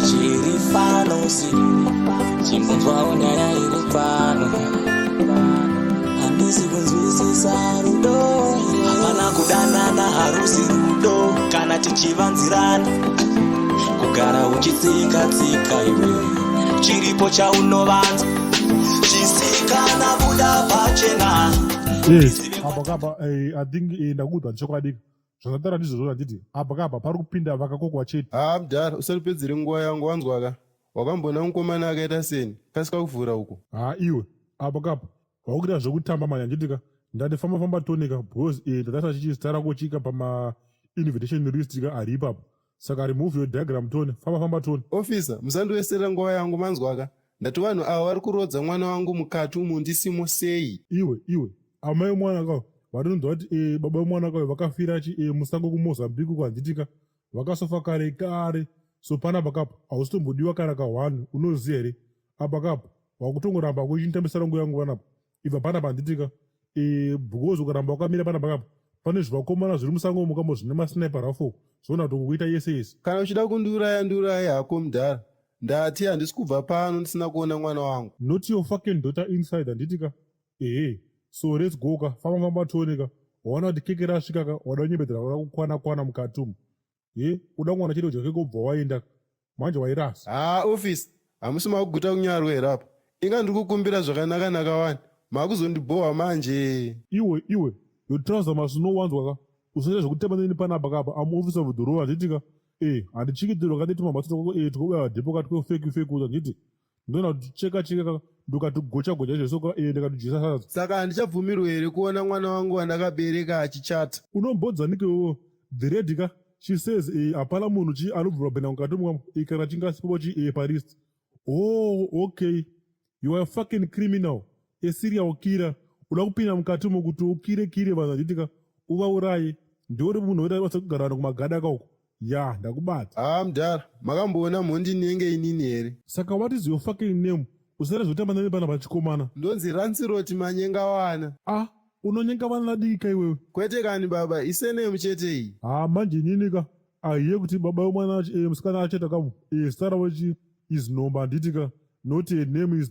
Chiri fanosi chimbonzwawo nyaya iri pano. Handisi kunzwisisa rudo. Hapana kudanana, harusi rudo kana tichivanzirana. Kugara uchitsika tsika iwe, chiripo chaunovanza chisikana, buda pachena. Yes, apa kapa I think ndakuudzwa chokwadi. Zvandataura ndizvozvo. Handiti apa kapa pari kupinda vakakokwa chete. Haa mudhara, usaripedzere nguva yangu, wanzwaka? Wakambona mukomana akaita seni? Kasika kuvhura uko. Ha, iwe, apa kapa wakuita zvekutamba mani. Handitika ndati famba famba tonika, because ndatarisa chichi zita rako chika pama invitation list ka ari ipapo. Saka remove your diagram tone, famba famba tone. Officer, musandiwesera nguva yangu, manzwaka? Ndati vanhu ava vari kurodza mwana wangu mukati umu ndisimo sei? Iwe, iwe, amai vemwana ka vatinonzwa kuti baba vemwana ka vakafira chi musango kuMozambique uko, handitika vakasofa kare kare. So panapa kapa hausitombodiwa kana ka1, unoziva here? Apa kapa wakutongoramba kuchinditambisira nguva yangu panapa. Ibva panapa, handitika? Because ukaramba wakamira panapa kapa, pane zvivakomana zviri musango umu kamo zvine masniper rifle, zvoona kuti kuita yese yese. Kana uchida kundiuraya, ndiuraye hako mudhara. Ndati handisi kubva pano ndisina kuona mwana wangu. Not your fucking daughter inside, handitika? Ehe, so let's go ka. Famba famba tione ka. Waona kuti keke rasvika ka, wada kunyembedzera kuda kukwana kwana mukati umu. Ye uda kuwana chete kudya keke, ubva waenda manje wairasa. Haa officer, hamusi makuguta kunyarwa here apa? Inga ndiri kukumbira zvakanaka-naka wani, makuzondibhohwa manje. Iwe, iwe, your trouser must know, wanzwa ka? Usaita zvekutamba neni panapa kapa. Am officer of the law, handitika? Handichikitirwa ka netumamhatso twako twekubaya vadhepo ka twefeki feki, handiti? Ndoona kuti cheka cheka ka, ndokatigocha gocha izvo ka, ndikatidyisa sadza. Saka handichabvumirwi here kuona mwana wangu wandakabereka achichata? Unombodzanike iwewe? The lady ka, she says hapana munhu chi anobvuma kupinda mukati umu kana achinge asipo chi palist. Oh, okay, you are a fucking criminal, a serial killer. Uda kupinda mukati umu kuti ukire kire vanhu, handitika? Uvauraye. Ndiuri munhu oita basa kugara vanhu kumagada kauko. Ya, ndakubata. Haa mudhara, makamboona mhondi inenge inini here? Saka what is your fucking name? Usare zvekutamba neni pana pachikomana. Ndonzi Ransiroti Manyengawana. Ah, unonyenga vana vadiki ka iwewe? Kwete kani baba, isurname chete iyi. Ha, manje inini ka ahiye kuti baba vemwana musikana acheta kamu zita ravo chi is Nhomba, handiti ka? Not a name is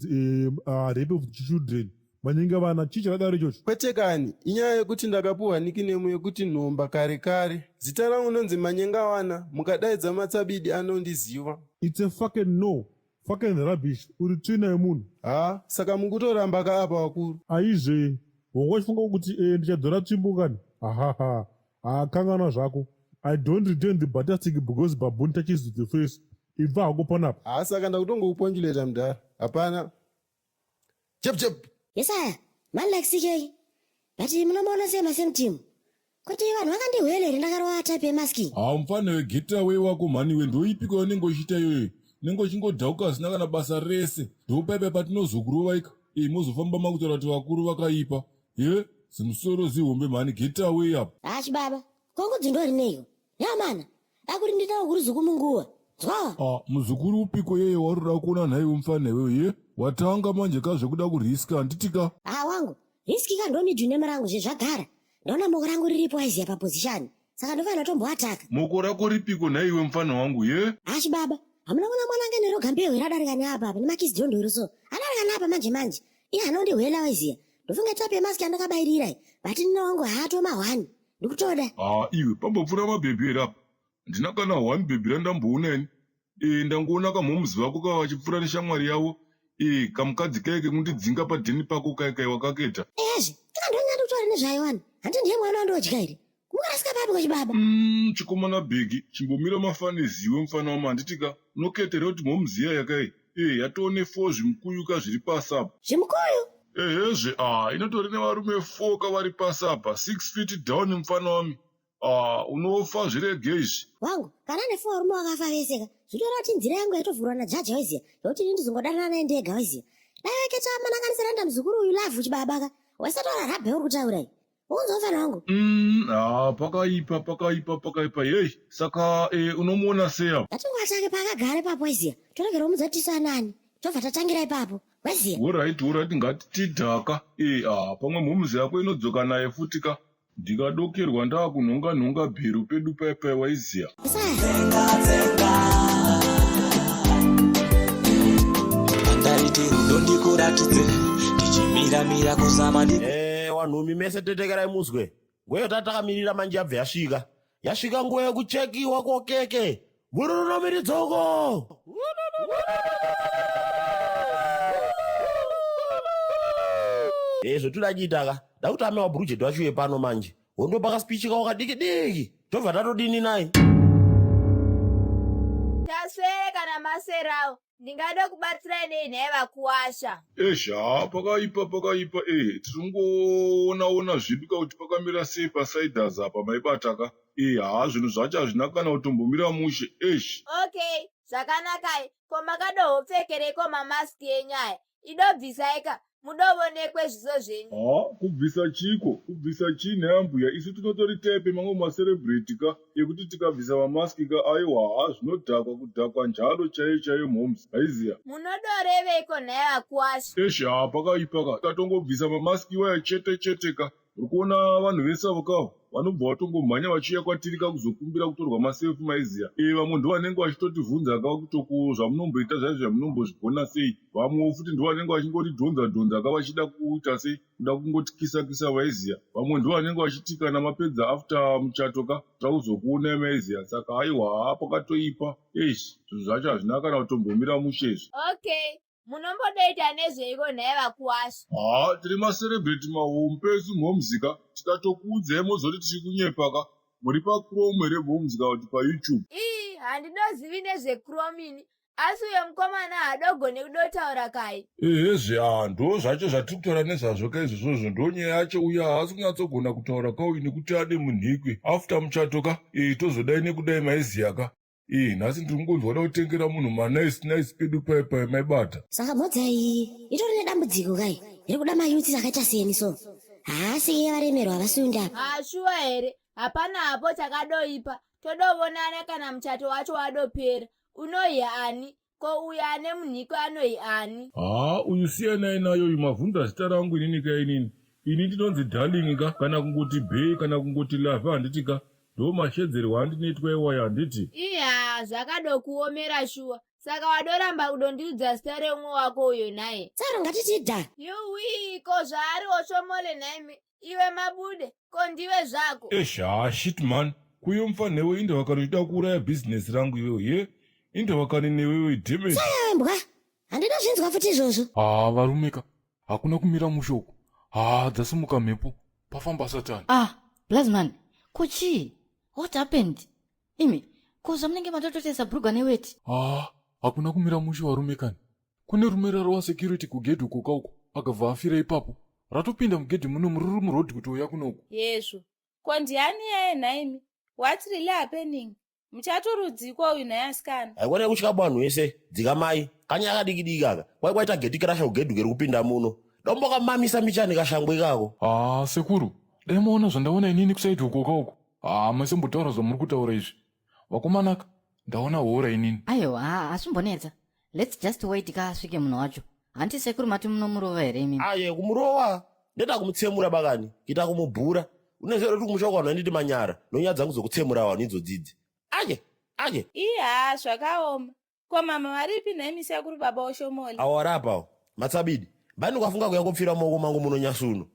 rape of children. Manyenga vana, chii chakadaro ichocho? Kwete kani, inyaya yekuti ndakapuhwa nickname yekuti Nhomba kare kare. Zita rangu ndonzi Manyengawana, mukadaidza matsabidi anondiziva. It's a fucking no, fucking rubbish. Uri tsvina yemunhu. Ha, saka mukutoramba ka apa vakuru? Aizve, wanga uchifunga kuti ndichadzora tsvimbo kani? Hahaha, haakangana zvako. I don't return the butter stick because baboon touches the face. Ibva hako panapa. Ha, saka ndakutongokuponjuleta mudhara, hapana chep chep. Yes aya man like CK, but munomuona sei masame team kuti vanhu vakandihwele here? Ndakarova type yemaski. Ha, mufana wegetaway wako mhaniwe, ndoipiko yaunenge uchiita iyoyo? Unenge uchingodhauka zvisina kana basa rese. Ndopaipai patinozokurovaika mozofamba makutaura kuti vakuru vakaipa. Ye zimusoro zihombe mhani, getaway apa. Ha chibaba, kongo dzindorineiko yamana akuri ndinawo kuri munguva nzwawa. Ah, muzukuru upiko yeye wauri kuona nhaiwe mufana iwewe? Ye watanga manje ka zvekuda kuriska, handitika? Ha wangu, risk ka ndo middle name rangu zvezvagara. Ndaona moko rangu riripo aiziya paposition, saka ndofanira tomboataka. Moko rako ripiko nhaiwe mufana wangu, ye? Ha chibaba, hamuna kuona mwana ange neroga mbeu here adarika neapa apa nemakisi dhondoro? So adarika neapa manje manje, iye anondihwela waiziya. Ndofunga type yemaski andakabayirira, but nina wangu haatoma one ndikutoda. Ha iwe, pambopfuura mabhebhi here apa? Handina kana one bhebhi randamboona ini. Ndangoona kamhomuzi vako kava vachipfuura neshamwari yavo, kamukadzi kai kekundidzinga padheni pako kai kai wakaketa. Ehezve, ika ndonyati kutaura nezvayo wani. Handi ndiye mwana wandodya here? Kumukarasika papi kwechibaba? Chikomana bhegi, chimbomira mafaniziwe mufana wama, handitika? Unoketera kuti mhomuzi iya yakai yatone four zvimukuyu ka zviri pasi apa. Zvimukuyu? Ehezve, ah, inotori nevarume four kavari pasi apa, 6 feet down mufana wami. Ah, unofa, zvirege izvi. Wangu, kana nefour varume wakafa vese ka, zvitoreva kuti nzira yangu yatovhurwa najaji waiziya, yokuti ini ndizongodanana naye ndega waiziya. Dai waketa manakanisa randa muzukuru uyu lavhu chibaba ka, waisatora rabhe uri kutaura iyi. Ukunzwa mufana wangu? Ah, pakaipa, pakaipa, pakaipa. Yei, saka unomuona sei apa? Ngatingoatake paakagara ipapo waiziya, toregera kumudza kuti tisu anani, tobva tatangira ipapo waiziya. Alright, ngatitidhaka. Ah, pamwe mhumuzi yako inodzoka naye futi ka. Ndikadokerwa ndaakunhonga nhonga bheru pedu paipai waiziya. Isaya. Tsenga tsenga. ndikuratidze tichimiramira kuzama ndi Eh, wanhumi mese tetekerai muzwe ngweyo tatakamirira manje yabve yasvika yasvika nguva yekuchekiwa kokeke mururunomiridzogo ezvo toda chiitaka dakuti ame wabhurujeti wacho uye pano manje hondo pakasipichi kawo kadiki diki tobva tatodini naye Taswere kana maserawo ndingade kubatsirai nei nhai vakuwasha Eish, haa pakaipa pakaipa eh tiri kungoonaona zvedu ka kuti pakamira sei pasiders apa maibata ka eh haa zvinhu zvacho hazvina kana kutombomira mushe eish. Okay zvakanakai ko makadohopfekereiko mamaski enyu aya idobvisai ka mudovonekwe zviso zvenyu. Haa kubvisa chiiko kubvisa chii nhai ambuya isu tinotori type yemamwe macelebrity ka yekuti tikabvisa mamask ka aiwa haa zvinodhakwa kudhakwa njalo chaiyo chaiyo mhoms maiziya. Munodoreveiko nhai vakuwasha. Eish haa pakaipa ka tikatongobvisa mamask iwaya chete chete ka Uri kuona vanhu vese avo kawo vanobva vatongomhanya vachiuya kwatiri ka kuzokumbira kutorwa maselfi maiziya e vamwe ndovanenge vachitotivhunza ka kuti ko zvamunomboita zvaizvo zvamunombozvigona sei vamwewo futi ndovanenge vachingoridhonza dhonza ka vachida kuita sei kuda kungotikisa kisa maiziya vamwe ndovanenge vachiti kana mapedza after muchato ka takuzokuonai maiziya saka aiwa haa pakatoipa eish zvinhu zvacho hazvina kana kutombomira mushe izvi. Okay Munombodoita nezveiko nhai vakuwasha? Haa tiri macelebrity mahompe isu mhomz ka tikatokuudzai mozoti tiri kunyepa ka muri pachrome here mhomz kana kuti payoutube. Ii handidozivi nezvechrome ini asi uyo mukomana haadogone kudotaura kai. Ehezve haa ndo zvacho zvatiri kutaura nezvazvo ka izvozvozvo ndo nyaya yacho uye haasi kunyatsogona kutaura ka uyu nekuti ade munhikwi after muchato ka ee tozodai nekudai maiziya ka. Ii nhasi ndiri kungonzwa kuda kutengera munhu manice nice pedu paye paye maibata. Saka mhodza iyi itori nedambudziko kai iri kuda mayutsi akaita seni so haasi iye varemerwa havasundi apa. Haa shuwa here hapana hapo chakadoipa todovonana kana muchato wacho wadopera unohi ani ko uyo ane munhiko anohi ani. Haa uyu siyanai nayo uyu mavhunza zita rangu inini ka inini ini ndinonzi darling ka kana kungoti bee kana kungoti love handiti ka Ndomashedzerwo andinoitwa iwayo handiti? Iya zvakadokuomera shuwa saka wadoramba kudondiudza zita reumwe wako uyo nhai? Tsaro ngatiti dha. Yuwii ko zvaari oshomole nhaimi iwe mabude ko ndiwe zvako. Eish haa shit man kuyo mfanhewe indava kana uchida kuuraya business rangu iwewe ye indava kani newewe damn it. Tsaya wembwa handina zvinzwa futi izvozvo. Haa varumeka Hakuna kumira mushe uku. Haa dzasimuka mhepo. Pafamba satani. Ah, Blazman, ko chii? What happened? Imi, ko zvamunenge matototesa bhurugwa neweti? Haa, hakuna kumira mushe varume kani. Kune rume rarova security kugedhi uko kauko, akabva afira ipapo. Ratopinda mugedhi muno muriri muroad kutouya kunoku. Hezvo, ko ndiani iyaye nhaimi? What's really happening? Muchato rudziko uyu nhai asikana. Haikona kutya vanhu vese dzikamai kanyaya kadiki diki aka kwai kwaita geti krasha kugedhi keri kupinda muno dombo kamamisa michani kashangwe ikako. Haa sekuru dai maona zvandaona inini kusaidi ukoka uko haa masembotaura zvamuri kutaura izvi vakomanaka ndaona hora inini. Aiwa haa hazvimbonetsa let's just wait ka asvike munhu wacho hanti sekuru mati munomurova here imimi. Aye kumurova ndeda kumutsemura bakani kuita kumubhura uneziva kuti kumusha kwako vanhu vanditi manyara nonyaya dzangu dzokutsemura vanhu idzodzidzi aye aye Ii haa zvakaoma. Ko mama varipi nhaimi sekuru baba Oshomole? Awo ari apa awo matsabidi mbani ukafunga kuya kopfira mumaoko mangu muno nyasi uno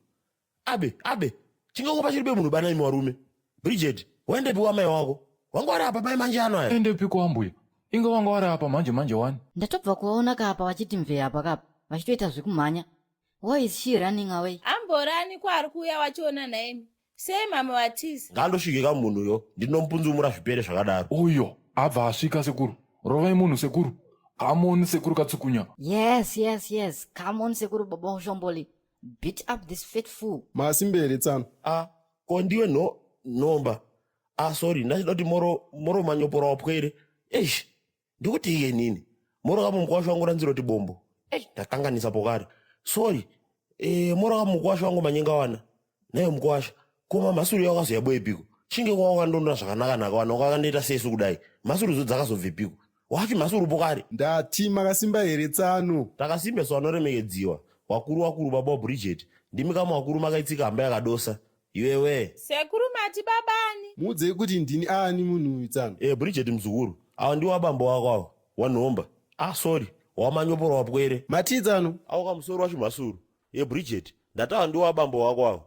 abe abe chingangopa chiri bemunhu bana imi warume Bridget waendepi wamai wako wanga wari apa mai manje ano aya Endepi kwambuya inga wanga wari apa manje manje wani Ndatobva kuvaona ka apa vachiti mvee apa kapa vachitoita zvekumhanya Why is she running away? Amborani kwaari kuuya wachiona nhaimi. Sei mama vatiza? Ngaandosvike ka munhu yo ndinomupunzumura zvipere zvakadaro. Uyo abva asvika sekuru. Rovai munhu sekuru. Come on sekuru katsukunya. Yes, yes, yes. Come on sekuru baba Ushomboli. Beat up this fat fool. Masimbe here tsano? Ah, ko ndiwe no nomba. Ah, sorry, ndachida kuti moro moro manyopora wapwere. Eish, ndikuti iye nini moro kamo mukwasha wangu ranzira kuti bombo ei ndakanganisa pokari sorry e, moro kamo mukwasha wangu manyenga wana nayo mukwasha koma mhasuru yakazoya boepiko chinge kwawakandonda zvakanaka naka wana wakandoita sesu kudai mhasuru dzo dzakazobvepiko wachi mhasuru pokari ndati makasimba here tsano takasimba so anoremekedziwa wakuru wakuru baba wabridget ndimi kama wakuru makaitsika hamba yakadosa Iwewe. Sekuru mati baba ani? Muudzei kuti ndini ani munhu uyu tsano. Eh Bridget muzukuru. Awa ndiwo abambo wako awa. Wanhomba. Ah sorry. Wamanyoporo wapwere. Matidzano. Awo kamusoro wacho mhasuru. Ye Bridget, ndatawa ndiwo abambo wako awo.